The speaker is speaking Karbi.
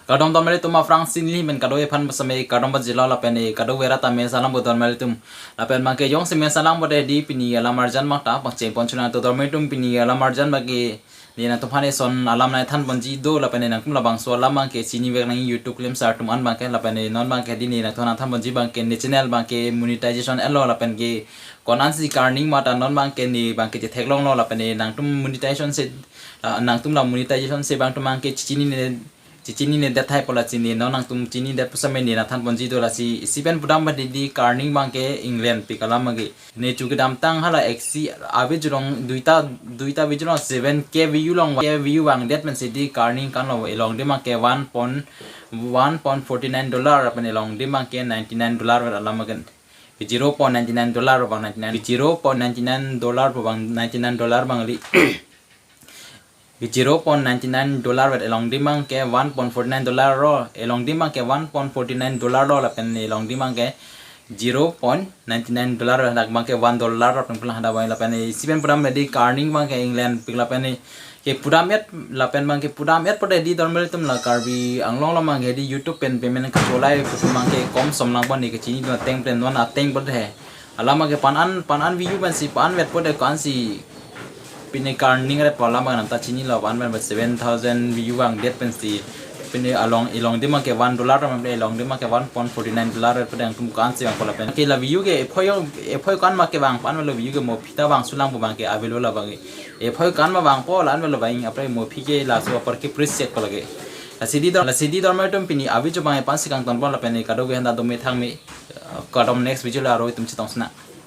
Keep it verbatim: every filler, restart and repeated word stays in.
Kardom dormeli atum, aphrangsi neli pen kadokave aphan pasame kardom pajirlo lapen e kadokave rat ta mesen alam bo dormeli atum. Lapen abangke jongsi mesen alam bo de di pini alam arjan abang ta pangcheng pon chunang to dormeli atum, pini alam arjan abangke ne nangtumphan eson alam nangthan ponji do lapen ne nangtum labangso alam abangke chinivek nang YouTube klemsar atum an abangke lapen ne non abangke di ne nangtumphan nangthan ponji abangke ne channel abangke monetization etlo lapen ke konansi karning ma ta non abangke ne abangke chetheklonglo lapen ne nangtum monetization se, ah, nangtum la monetization se abang atum abangke chichinine chichinine det hai pu lasi ne non nangtum chinidet pusitame ne nangthan ponji do lasi isi pen pudam ba di di karning abangke England pik alam abangke. Ne chu kedamtang hala eksi ave julong duita duita ave julong seven K view long K view vangdet pensi di karning kanlo, elong adim abangke one point one point forty nine dollar lapen elong adim abangke ninety nine dollar vet alam abangke. Zero point ninety nine dollar abang ninety nine, zero point ninety nine dollar abang ninety nine dollar abang li. Zero point ninety nine dollar vet elong adim abangke one point forty nine dollar lo, elong adim abangke one point forty nine dollar lo lapen elong adim abangke zero point ninety nine dollar vet, dak abangke one dollar lo pen pulang hadak abang lapen isi pen pudam di karning abangke England pik lapen ke pudam et lapen abangke pudam et pode di dormeli atum la Karbi Anglong lo abangke di YouTube pen payment kacholai pu atum abangke kom som lang pon ne kachini do ateng pen non ateng pode. Alam abangke pan an pan an view pensi pan vet pode ko-ansi pine karning ret pu alam abang nangta chinilo, pan pen seven thousand view vangdet pensi pine along elong adim abangke one dollar pen elong adim abangke one point forty nine dollar ret pode nangtum ko-ansi vang pu lapen ke la view ke ephoi ephoi ko-an ma kevang pan lo view ke mo phi ta vangsulang pu abangke avelo la abangke ephoi ko-an ma vangpo la an lo abang apre mo phi ke laso apor ke pris check pu lake. Lasi di dor lasi di dormeli atum pini a-video abangke pan si kangton pon lapen kadokave aphanta dome thangme, uh, kardom, next video la aro itum chetong sinang.